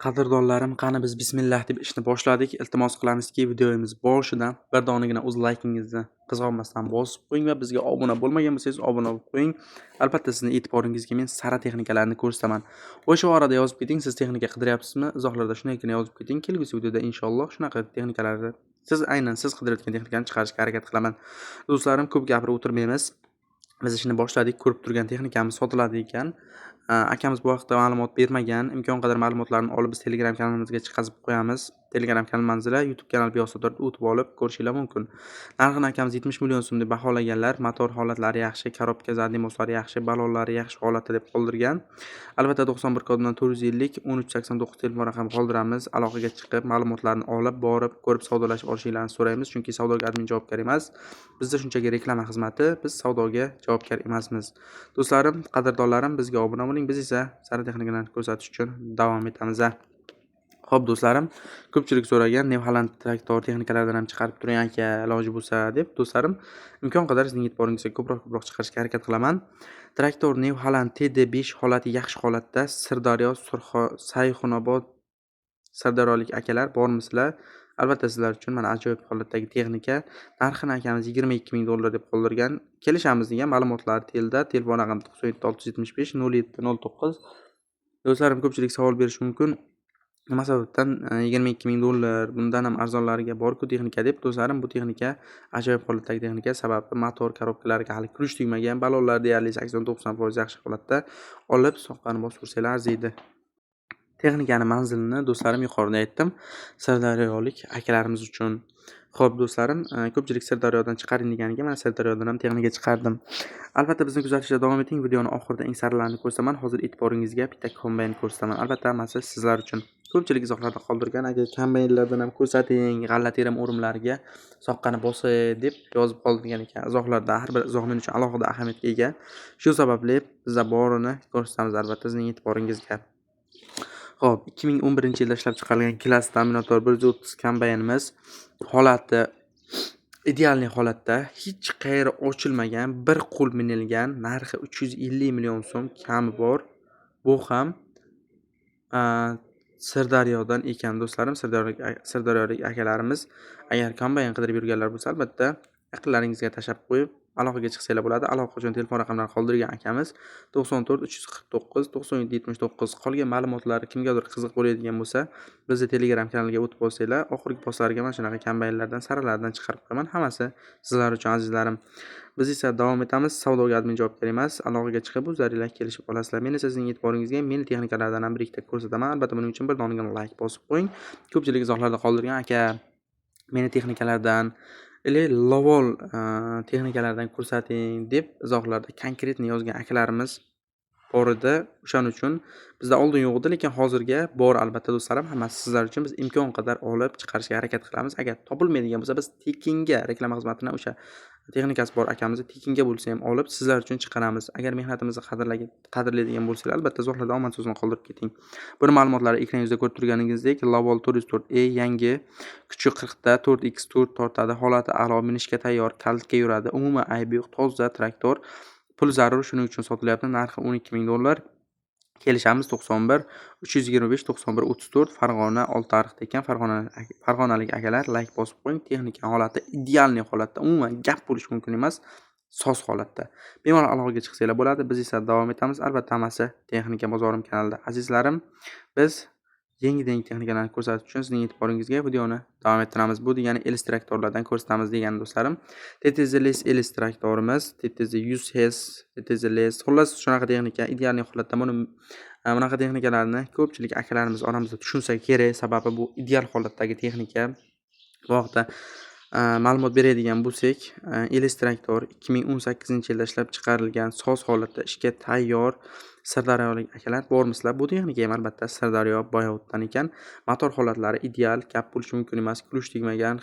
Qadrdonlarim, qani biz bismillah deb ishni boshladik. Iltimos qilamizki, videomiz boshidan bir donagina o'z laykingizni qizg'onmasdan bosib qo'ying va bizga obuna bo'lmagan bo'lsangiz, obuna bo'lib qo'ying. Albatta, sizni e'tiboringizga men sara texnikalarni ko'rsataman. O'sha orada yozib keting, siz texnika qidiryapsizmi? Izohlarda shundaygina yozib keting. Kelgusi videoda inshaalloh shunaqa texnikalarni siz aynan siz qidirayotgan texnikani chiqarishga harakat qilaman. Do'stlarim, ko'p gapirib o'tirmaymiz. Biz ishni boshladik. Ko'rib turgan texnikamiz sotiladi ekan. Akamiz bu haqda ma'lumot bermagan. Imkon qadar ma'lumotlarni olib biz Telegram kanalimizga chiqazib qo'yamiz. Telegram kanal manzili YouTube kanal bevosita turib o'tib olib ko'rishinglar mumkin. Narxini akamiz 70 million so'm deb baholaganlar. Motor holatlari yaxshi, korobka задний мост lari yaxshi, balonlari yaxshi holatda deb qoldirgan. Albatta 91 kodidan 450 1389 telefon raqami qoldiramiz. Aloqaga chiqib, ma'lumotlarni olib, borib, ko'rib savdolashib olishinglarni so'raymiz. Chunki savdoga admin javobgar emas. Bizda shunchaki reklama xizmati, biz savdoga javobgar emasmiz. Do'stlarim, qadrdonlarim, bizga obuna bo'ling. Biz esa sara texnikalarni ko'rsatish uchun davom etamiz. Xo'p, do'stlarim, ko'pchilik so'ragan New Holland traktor texnikalaridan ham chiqarib turing aka, iloji bo'lsa deb. Do'stlarim, imkon qadar sizning e'tiboringizga ko'proq chiqarishga harakat qilaman. Traktor New Holland TD5 holati yaxshi holatda. Sirdaryo, Surxo, Sayxunobod, Sirdaryolik akalar bormisizlar? Albatta sizlar uchun mana ajoyib holatdagi texnika. Narxini akamiz 22 ming dollar deb qoldirgan. Kelishamiz degan ma'lumotlar telda. Telefon raqami 97 675 07 09. Do'stlarim, ko'pchilik savol berishi mumkin. Nima sababdan 22 ming dollar, bundan ham arzonlariga bor-ku texnika deb. Do'stlarim, bu texnika ajoyib holatdagi texnika. Sababi motor korobkalariga hali kulish tegmagan, balonlar deyarli 80-90% yaxshi holatda. Olib, soqqani bosib ursanglar arziydi. Texnikani manzilini do'stlarim yuqorida aytdim. Sirdaryolik akalarimiz uchun. Xo'p, do'stlarim, ko'pchilik Sirdaryodan chiqaring deganiga mana Sirdaryodan ham texnika chiqardim. Albatta bizni kuzatishda davom eting. Videoni oxirida eng saralarini ko'rsataman. Hozir e'tiboringizga bitta kombayn ko'rsataman. Albatta hammasi sizlar uchun. Ko'pchilik izohlarda qoldirgan, aka kombaynlardan ham ko'rsating, g'alla terim o'rimlariga soqqani bosay deb yozib qoldirgan ekan izohlarda. Har bir izoh men uchun alohida ahamiyatga ega. Shu sababli bizda borini ko'rsatamiz albatta sizning e'tiboringizga. Xo'p, 2011-yilda ishlab chiqarilgan Claas Dominator 130 kombaynimiz holati идеальный holatda, hech qayeri ochilmagan, bir qo'l minilgan, narxi 350 million so'm kami bor. Bu ham Sirdaryodan ekan do'stlarim, Sirdaryolik akalarimiz agar kombayn qidirib yurganlar bo'lsa, albatta yaqinlaringizga tashlab qo'yib, aloqaga chiqsanglar bo'ladi. Aloqa uchun telefon raqamlarini qoldirgan akamiz 94 349 97 79. Qolgan ma'lumotlar kimgadir qiziq bo'ladigan bo'lsa, bizni Telegram kanaliga o'tib olsanglar, oxirgi postlarga mana shunaqa kombaynlardan, saralardan chiqarib qo'yaman. Hammasi sizlar uchun, azizlarim. Biz esa davom etamiz. Savdoga admin javobgar emas. Aloqaga chiqib, o'zlaringlar kelishib olasizlar. Men esa sizning e'tiboringizga meni texnikalardan ham bir ikkita ko'rsataman. Albatta buning uchun bir donagina layk bosib qo'ying. Ko'pchilik izohlarda qoldirgan, aka, meni texnikalardan или Lovol texnikalardan ko'rsating deb izohlarda конкретно yozgan akalarimiz bor edi. O'shaning uchun bizda oldin yo'q edi, lekin hozirga bor albatta do'stlarim. Hammasi sizlar uchun biz imkon qadar olib chiqarishga harakat qilamiz. Agar topilmaydigan bo'lsa, biz tekinga reklama xizmatini o'sha texnikasi bor akamizni tekinga bo'lsa ham olib sizlar uchun chiqaramiz. Agar mehnatimizni qadrlaydigan bo'lsanglar, albatta izohlarda omad so'zini qoldirib keting. Buni ma'lumotlari ekran yuzida ko'rib turganingizdek, Lovol 404E yangi, kuchi 40 ta, 4x4 tortadi, holati a'lo, minishga tayyor, kalitga yuradi. Umuman aybi yo'q, toza traktor. Pul zarur, shuning uchun sotilyapti. Narxi 12 ming dollar. Kelishamiz. 91 325 91 34, Farg'ona, Oltiariqda ekan. Farg'onalik akalar, layk bosib qo'ying. Texnika holati идеальный holatda, umuman gap bo'lishi mumkin emas, soz holatda. Bemalol aloqaga chiqsanglar bo'ladi. Biz esa davom etamiz. Albatta hammasi Texnika bozorim kanalida. Azizlarim, biz yangidan yangi texnikalarni ko'rsatish uchun sizning e'tiboringizga videoni davom ettiramiz. Bu degani Elis traktorlardan ko'rsatamiz degani do'stlarim. TTZ Les Elis traktorimiz, TTZ 100 H, TTZ Les, xullas shunaqa texnika идеальный holatda. Buni bunaqa texnikalarni ko'pchilik akalarimiz oramizda tushunsa kerak, sababi bu ideal holatdagi texnika. Bu haqda ma'lumot beradigan bo'lsak, Elis traktor 2018-yilda ishlab chiqarilgan, soz holatda, ishga tayyor. Sirdaryolik akalar bormisizlar? Bu texnika ham albatta Sirdaryo Boyovutdan ekan. Motor holatlari ideal, gap bo'lishi mumkin emas, ключ tegmagan,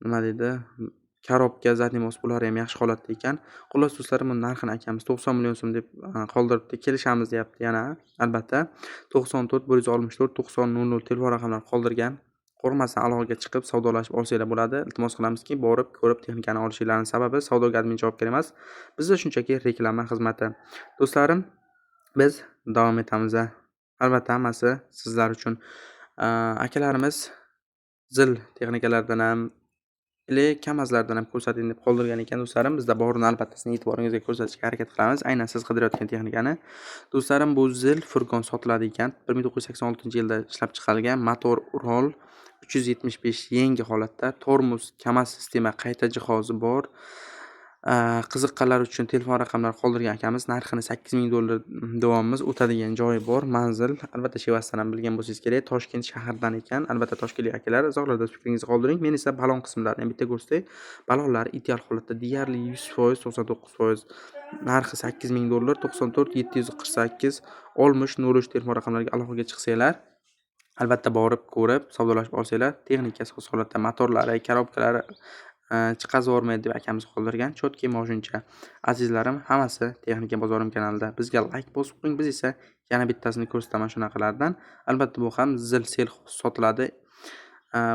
nima deydi, korobka, задний мост bulari ham yaxshi holatda ekan. Xullas do'stlarim, buni narxini akamiz 90 million so'm deb qoldiribdi. Kelishamiz deyapti yana albatta. 94 164 90 00 telefon raqamlari qoldirgan. Qo'rqmasdan aloqaga chiqib savdolashib olsanglar bo'ladi. Iltimos qilamizki, borib ko'rib texnikani olishinglarning sababi savdoga admin javobgar emas. Bizda shunchaki reklama xizmati. Do'stlarim, biz davom etamiz. Albatta hammasi sizlar uchun. Akalarimiz ZIL texnikalardan ham ili KAMAZlardan ham ko'rsating deb qoldirgan ekan do'stlarim. Bizda borini albatta sizning e'tiboringizga ko'rsatishga harakat qilamiz. Aynan siz qidirayotgan texnikani. Do'stlarim, bu ZIL furgon sotiladi ekan. 1986-yilda ishlab chiqarilgan, motor Ural 375 yangi holatda, tormoz KAMAZ sistema qayta jihozi bor. Qiziqqanlar uchun telefon raqamlari qoldirgan akamiz. Narxini $8000 davomimiz, o'tadigan joyi bor. Manzil albatta shevasidan ham bilgan bo'lsangiz kerak, Toshkent shahridan ekan. Albatta toshkentlik akalar izohlarda o'z fikringizni qoldiring. Men esa balon qismlarini ham bitta ko'rsatay. Balonlar ideal holatda, deyarli 100%, 99%. Narxi $8000, 94 748 60 03 telefon raqamlariga aloqaga chiqsanglar, albatta borib ko'rib, savdolashib olsanglar, texnika soz holatda, motorlari, korobkalari chiqazib yubormaydi deb akamiz qoldirgan. Chotki moshincha. Azizlarim, hammasi Texnika bozorim kanalida. Bizga like bosib qo'ying, biz esa yana bittasini ko'rsataman shunaqalardan. Albatta bu ham ZIL selxoz sotiladi.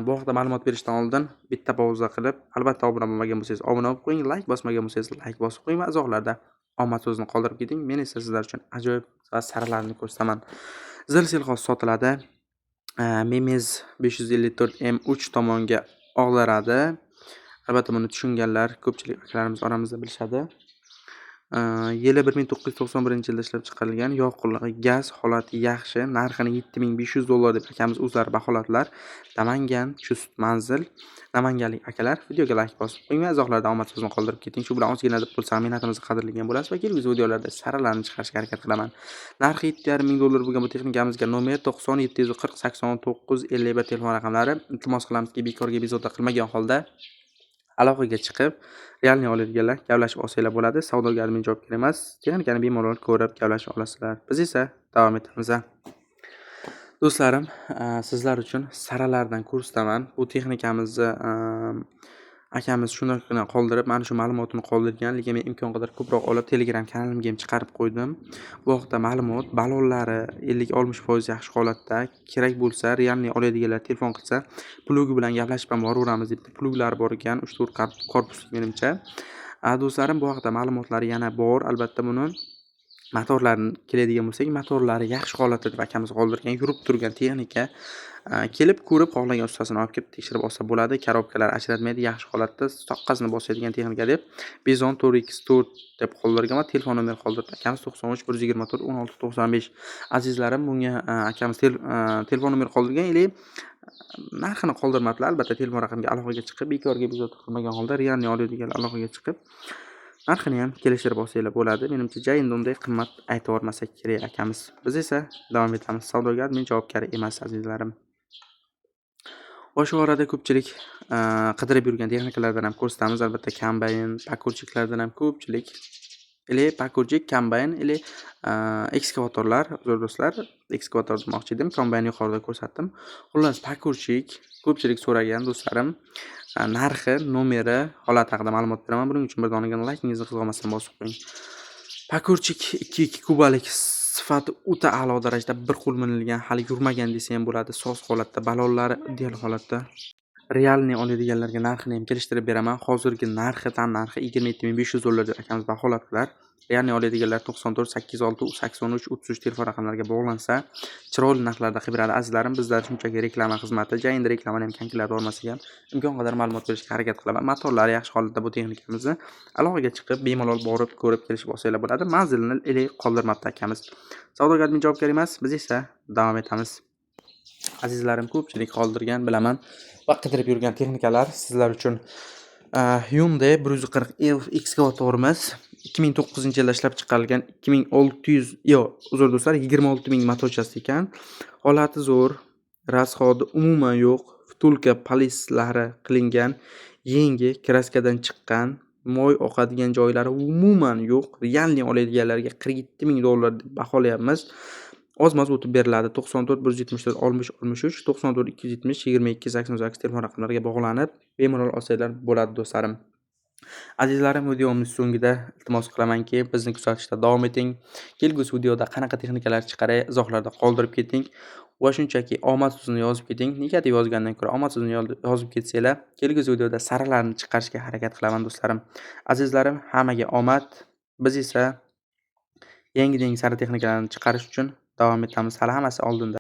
Bu haqda ma'lumot berishdan oldin bitta pauza qilib, albatta obuna bo'lmagan bo'lsangiz obuna bo'lib qo'ying, like bosmagan bo'lsangiz like bosib qo'ying va izohlarda omad so'zini qoldirib keting. Men esa sizlar uchun ajoyib va saralarni ko'rsataman. ZIL selxoz sotiladi. Memez 554 M3 tomonga og'diradi. Albatta buni tushunganlar ko'pchilik akalarimiz oramizda bilishadi. Yili 1991-yilda ishlab chiqarilgan, yoqilg'i gaz, holati yaxshi, narxini $7500 deb akamiz o'zlari baholadilar. Namangan, Chust manzil. Namanganlik akalar videoga like bosib qo'ying va izohlarda omad so'zini qoldirib keting. Shu bilan ozgina deb bo'lsa ham mehnatimizni qadrlagan bo'lasiz va kelgusi videolarda saralarni chiqarishga harakat qilaman. Narxi $7,500 bo'lgan bu texnikamizga nomer 90 740 89 51 telefon raqamlari. Iltimos qilamizki, bekorga bezovta qilmagan holda aloqaga chiqib, realniy oladiganlar gaplashib olsanglar bo'ladi. Savdoga admin javobgar emas. Texnikani bemalol ko'rib gaplashib olasizlar. Biz esa davom etamiz. Do'stlarim, sizlar uchun saralardan ko'rsataman. Bu texnikamizni akamiz shundoqqina qoldirib, mana shu ma'lumotini qoldirgan, lekin men imkon qadar ko'proq olib Telegram kanalimga ham chiqarib qo'ydim. Bu haqda ma'lumot, balonlari 50-60% yaxshi holatda. Kerak bo'lsa, realniy oladiganlar telefon qilsa, plugi bilan gaplashib ham boraveramiz debdi. Pluglari bor ekan, 3-4 korpuslik menimcha. Do'stlarim, bu haqda ma'lumotlar yana bor. Albatta buni motorlarini keladigan bo'lsak, motorlari yaxshi holatda deb akamiz qoldirgan, yurib turgan texnika. Kelib ko'rib, xohlagan ustasini olib kelib tekshirib olsa bo'ladi. Korobkalar ajratmaydi, yaxshi holatda, soqqasini bosadigan texnika deb Bizon 4x4 deb qoldirgan va telefon nomeri qoldirdi. Akamiz 93 124 16 95. Azizlarim, bunga akamiz telefon nomeri qoldirgan ili narxini qoldirmadilar. Albatta telefon raqamiga aloqaga chiqib, bekorga bezovta qilmagan holda realniy oladiganlar aloqaga chiqib, narxini ham kelishtirib olsanglar bo'ladi. Menimcha, ja endi unday qimmat aytib yubormasa kerak akamiz. Biz esa davom etamiz. Savdoga admin javobgar emas, azizlarim. Va shu orada ko'pchilik qidirib yurgan texnikalardan ham ko'rsatamiz. Albatta kombayn, pakurchiklardan ham ko'pchilik или pakurchik, kombayn или ekskavatorlar, uzr do'stlar, ekskavator demoqchi edim, kombayn yuqorida ko'rsatdim. Xullas, pakurchik ko'pchilik so'ragan do'stlarim. Narxi, nomeri, holati haqida ma'lumot beraman. Buning uchun bir donagina laykingizni qizg'onmasdan bosib qo'ying. Pakurchik 2.2 kubalik, sifati o'ta a'lo darajada, bir qo'l minilgan, hali yurmagan desa ham bo'ladi. Soz holatda, balonlari ideal holatda. Realniy oladiganlarga narxini ham kelishtirib beraman. Hozirgi narxi, tan narxi $27,500 deb akamiz baholabdilar. Realniy oladiganlar 94 806 83 33 telefon raqamlariga bog'lansa, chiroyli narxlarda qilib beradi. Azizlarim, bizlar shunchaki reklama xizmati. Ja endi reklamani ham konkilatib olmasak ham imkon qadar ma'lumot berishga harakat qilaman. Motorlari yaxshi holatda bu texnikamizni. Aloqaga chiqib, bemalol borib ko'rib kelishib olsanglar bo'ladi. Manzilini ele qoldirmabdi akamiz. Savdoga admin javobgar emas, biz esa davom etamiz. Azizlarim, ko'pchilik qoldirgan bilaman va qidirib yurgan texnikalar sizlar uchun. Hyundai 140 F ekskavatorimiz 2009-yilda ishlab chiqarilgan, 2600, yo'q, uzr do'stlar, 26 000 motorchasi ekan. Holati zo'r, расход i umuman yo'q, втулка palislari qilingan, yangi kraskadan chiqqan, moy oqadigan joylari umuman yo'q. Realniy oladiganlarga $47 000 deb baholayapmiz. Ozmoz o'tib beriladi. 94 174 60 63, 94 270 22 88 telefon raqamlariga bog'lanib, bemalol olsanglar bo'ladi do'stlarim. Azizlarim, videomiz so'ngida iltimos qilamanki, bizni kuzatishda davom eting. Kelgusi videoda qanaqa texnikalar chiqaray, izohlarda qoldirib keting va shunchaki omad so'zini yozib keting. Negativ yozgandan ko'ra omad so'zini yozib ketsanglar, kelgusi videoda saralarni chiqarishga harakat qilaman do'stlarim. Azizlarim, hammaga omad. Biz esa yangidan yangi sara texnikalarni chiqarish uchun Davom etamiz. Hali hammasi oldinda.